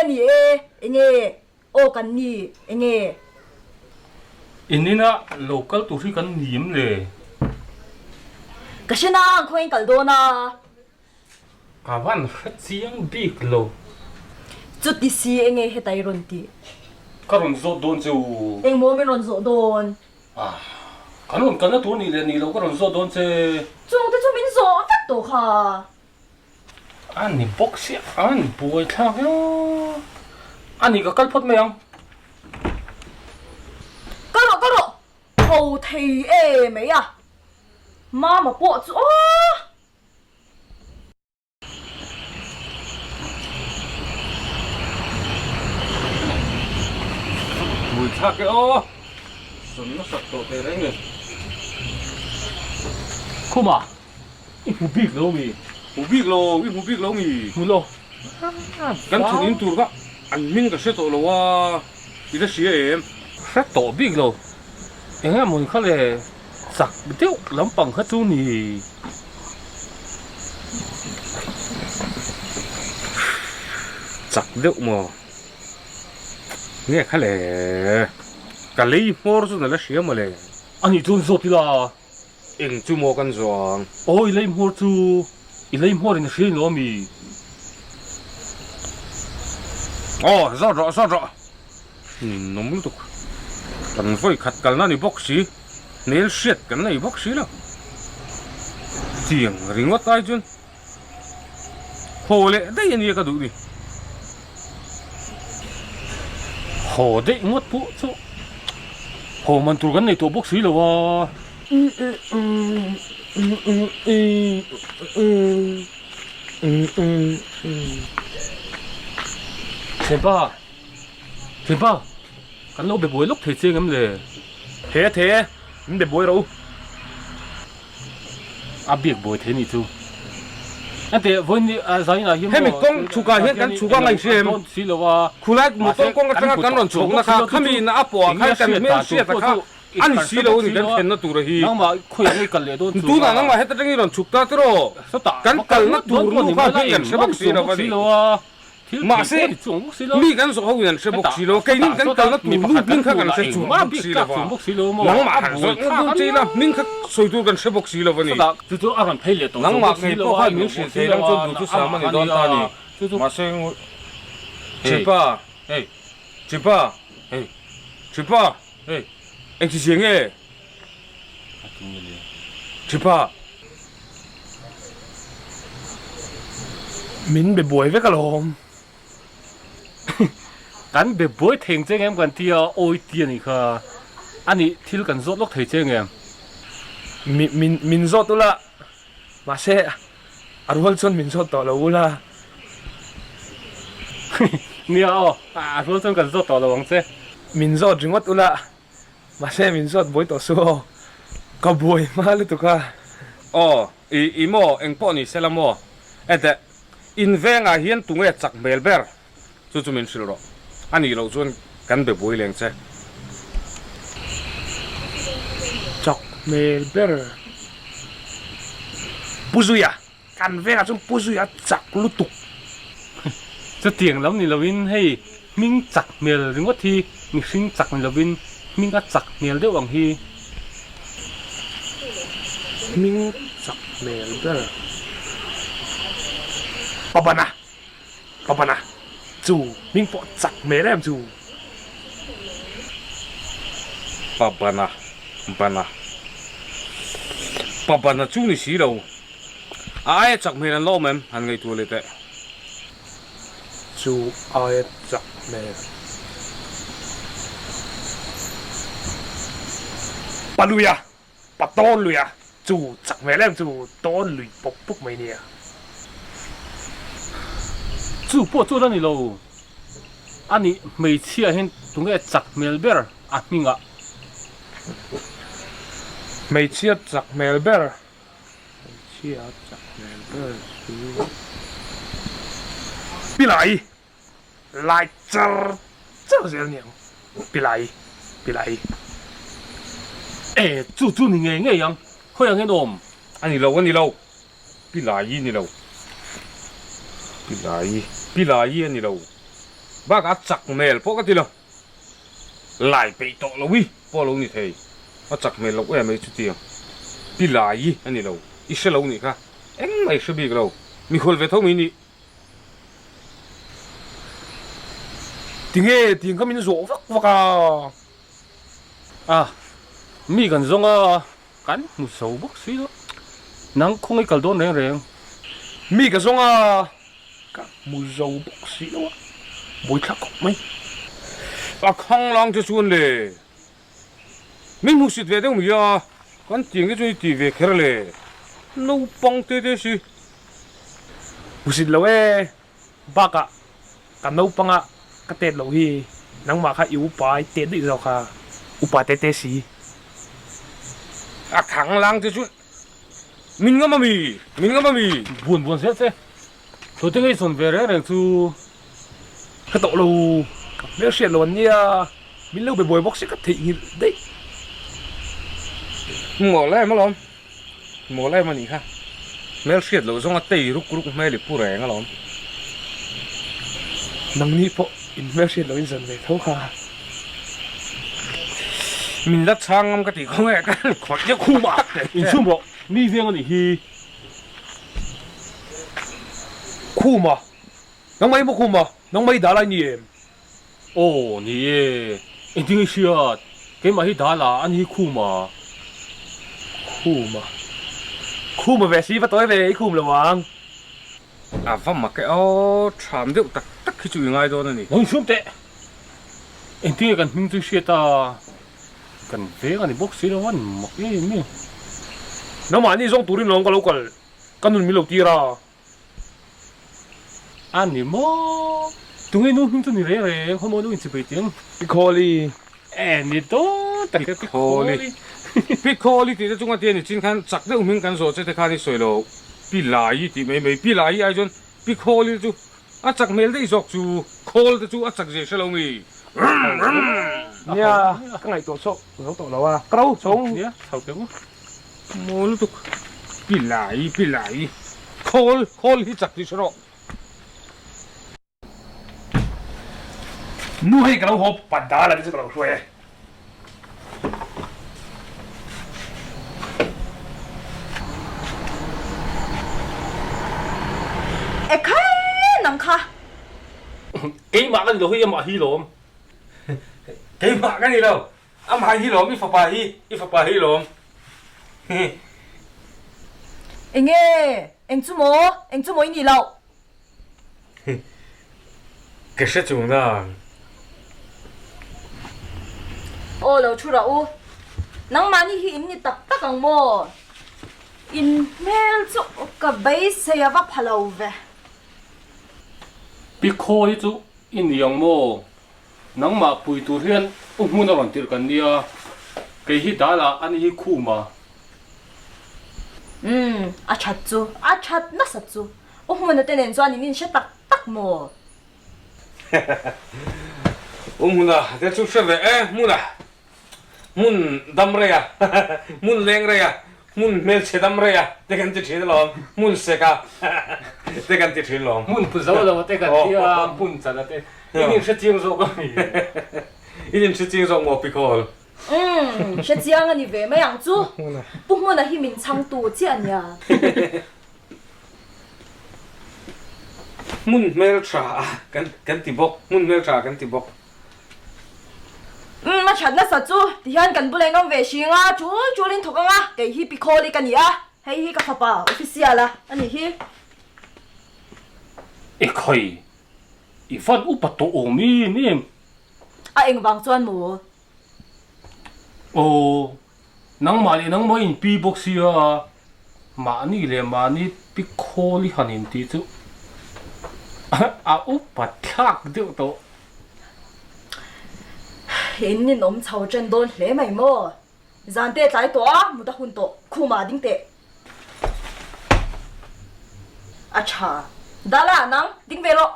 ni e, enge aw kan ni, enge. In ina lo kal tur hi kan ni em le? Ka hre nang, khawiin kal dawn a. Ka van hre chiang bik lo. Chuti si enge heta i rawn tih? Ka rawn zawt dawn che u. Engmaw min rawn zawh dawn? Ah, kan rawn kalna tur nih leh nih loh ka rawn zawt dawn che. Chungte chu min zawh vek tawh kha. A ni bawk sia, a ni buai thlak eo. A ni ka kal phawt mai ang. Kal rawh, kal rawh. Tho thei e mai a. Mama pawh chu aw. Mui thlak e aw, sawn nasa tawh teh reng e. Khuma, i hmu bik lo mi? Hmu bik lo, i hmu bik lo mi? Hmu lo. Kan thun in tur kha an hming ka hre tawh lo a, i la hria em? Hre tawh bik lo, eng emaw ni kha le? Chak deuh lampang kha chu ni. Chak deuh maw? Nge kha le? Ka lei hmawr chu na la hria maw le? A nih chuan zawt ila. Eng chu maw kan zawh ang? Aw i lei hmawr chu i lei hmawr in a hria in lo ami? Aw zawt rawh zawt rawh. Ninawm lutuk. Kan vawi khat kalna ni bawk si, hmel hriat kan nei bawk si lo. Tiang ringawt ai chuan haw leh daih a nia ka duh ni. Haw daih ngawt pawh chu haw man tur kan nei tawh bawk si lo a. Thianpa. Thianpa, kan lo be buai lawk thei chiang em le? Thei a thei e, min be buai rawh u. A biak buai thei nih chu. Ente vawiin ni zain ah hian maw? Hemi kawng chhukah hian kan chhuk a ngaihhria em? Khulai motor kawng atanga kan rawn chhukna kha khami in a pawh ah khan kan hmel hriat a kha a ni si lo a ni kan thlenna tur a hi. Tunah nangmah heta tangin rawn chhuk ta tiraw? Kan kalna tur nu kha hming kan hre bawk si lo a ni. Mahse, mi kan zawh ho in an hre bawk si lo, keinin kan kalna tur nu hming kha kan hre chung bawk si lo va, nangmah han zawh ngawt dawn che ila hming kha sawi tur kan hre bawk si lo a ni. Nangmah ngei pawh khan min hrilh thei lang chuan duhthusam a ni dawn ta a ni. Mahse, Ṭhipa, Ṭhipa, Ṭhipa, engtizia nge? Ṭhipa. Min be buai vek alawm. Kan be buai thei ang che ngem kan tia awi ti a nih kha. A nih thil kan zawt lawk thei che ngem. Min min min zawt ula mahse a rual chuan min zawt tawh lo ula. Nia aw a rual chuan kan zawt tawh lo ang che. Min zawt ringawt ula Mahse min zawt buai tawh suh aw, ka buai hma lutuk a. Aw, i i maw, eng pawh ni sela maw? Enteh, in vengah hian tunge chak hmel ber? Chu chu min hrilh rawh. A nih loh chuan kan be buai leng che. Chak hmel ber? Pu Zuia, kan vengah chuan Pu Zuia chak lutuk. Chutiang lam ni lovin hei hming chak hmel ringawt hi mihring chak ni lovin hming a chak hmel deuh ang hi. Hming chak hmel ber. Pabana Pabana chu hming pawh chak hmel em chu. Pabana Bana Pabana chu ni si lo. A aia chak hmel an la awm em? Han ngaihtuah leh teh. Chu aia chak hmel. Pa luia, pa tawn luia, chu chak hmel em chu tawn lui pawp pawp mai nia. Chu pawh chu la ni lo. A nih hmeichhia hian tunge chak hmel ber a hmingah? Hmeichhia chak hmel ber. Hmeichhia chak hmel ber chu Pilai lai char char zel niang Pilai Pilai. E chu chu ni ngei ngei ang khawi ang hian awm. A ni lo a ni lo Pilai ni lo Pilai Pilai a ni lo. Bakah a chak hmel pawh ka ti lo. Lai peih tawh lo i pawh lo ni thei. A chak hmel loh em mai chutiang. Pi Lai i a ni lo. I hre lo nih kha. Engmah i hre bik lo. Mikhual ve tho mai nih. Tinge tiang kha min zawh vak vak a? A, mi kan zawng a, kan hmu zo bawk si lo. Nang khawngaih kal dawn reng reng. Mi ka zawng a, ka hmu zo bawk si lo a, buaithlak khawp mai. A khanglang che chuan le, min hmusit ve deuh mai a, kan tiang te chuan i ti ve kher le, naupang te te si. Hmusit lo e, bakah ka naupanga ka tet loh hi nangmah kha i upa i tet daih zawk a, upa te te si. A khanglang che chuan min ngam a mi, min ngam a mi. Buan buan zel che, thu te ngei sawn ve reng reng chu. Ka tawh lo, ka hmel hriat lo an nia, min lo be buai bawk si ka theihnghilh daih. Mawl em alawm. Mawl em a nih kha. Hmel hriat loh zawnga tei ruk ruk hmel i pu reng alawm. Nangni pawh in hmel hriat loh in zan ve tho kha. Min la chhang ngam ka tih khaw nge ka khawih deuh khum a, inchhum rawh, mi veng a nih hi. Khum a, nangmah i maw khum a, nangmah i dah lai ni em? Aw ni e, engtin i hriat? Keimah hi dal a, ani hi khum a. Khum a? Khum a ve si va tawi ve i khum lo ang. A va mak e aw, tham deuh tak tak hi chu i ngai dawn a ni. Lo inchhum teh! Engtin nge kan hming chu i hriat a? Kan veng a ni bawk si lo a ni mak em em. Nangmahni zawng turin lawng ka lo kal, ka nun min lo tir a. A ni maw? Tunge nu hming chu ni reng reng, khaw maw nu inchipui tiang? Pi Khawli. E ni dawn tak e, Pi Khawli. Pi Khawli tih te chunga tia ni chin khan chak deuh hming kan zawh che te khan i sawi lo, Pi Lai tih mai mai, Pi Lai ai chuan Pi Khawli chu a chak hmel daih zawk chu, Khawl te chu a chak zia hre lo mi. Nia, ka ngaihtuah chhuak zo tawh lo a, ka ro chhawng. Nia, chho teh u. Maw lutuk. Pi lai, pi lai. Khawl, khawl hi chak tih hre rawh. Nu hei ka lo haw pat dal a ni chu ka lo hruai e. Ekhai nang kha. Keimah ka ni lo hei amah hi lawm. Keimah ka ni lo. Amah hi lawm, i fapa hi, i fapa hi lawm. Enge, eng chu maw, eng chu maw i nih loh? Ka hre chung nang. Aw lo thu rah u, nangmahni hi in ni tak tak ang maw? In hmel chu ka beisei a va pha lo ve. Pi Khawi chu i ni ang maw? Nangmah pui tur hian u hmun a rawn tirh kan nia, kei hi dal ah ani hi khum a. Umm, a that chu, a that nasa chu. U hmuna te nen chuan in inhre tak tak maw? U hmuna te chu hre ve e, hmuna. Hmun dam rei a, hmun leng rei a, hmun hmelchhe dam rei a te kan ti thin alawm, hmun sek a te kan ti thin alawm. Hmun pu zo lo te kan ti a, hmun chan a te. In inhre chiang zawk a mi? In inhre chiang zawk maw Pi Khawl? Umm, hre chiang a ni ve mai ang chu. Pu Hmuna hi min chhangtu chiah a nia. Hmun hmeltha a kan ti bawk, hmun hmeltha kan ti bawk. Umm a that nasa chu tihian kan bula in awm ve hring a, tul tul in thawk ang a, kei hi Pi Khawli ka ni a, hei hi ka fapa official a a nih hi. E khai, i van upa tawh awm em em. A engvang chuan maw? Aw, nangmah leh nangmah in pi bawk sia, mahni leh mahni Pi Khawli han in tih chu a upa thlak deuh tawh. In ninawm chho ṭan dawn hle mai maw? Zan te tlai tawh a, mut a hun tawh, khumah ding teh. A ṭha. Dala, nang, ding ve rawh.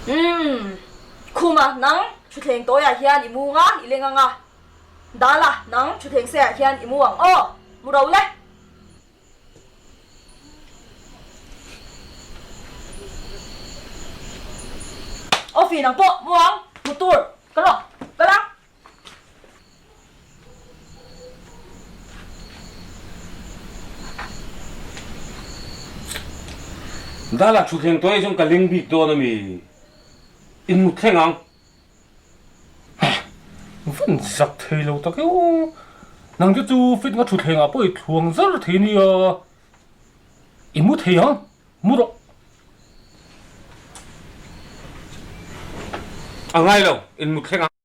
Umm, khumah nang thutthleng tawiah hian i mu nga, i leng ang a. Dala, nang thutthleng seiah hian i mu ang aw, mu ro le. Coffee nang pawh mu ang, mu tur, ka rawh, ka la. Dala thutthleng tawh hi chuan ka ling bik dawn a mi? In mut thleng ang. Van zak thei lo tak e aw. Nang te chu fit nga thutthleng ah pawh i thluang zar thei nia. I mu thei ang, mu rawh. A ngai lo, in mut thleng ang.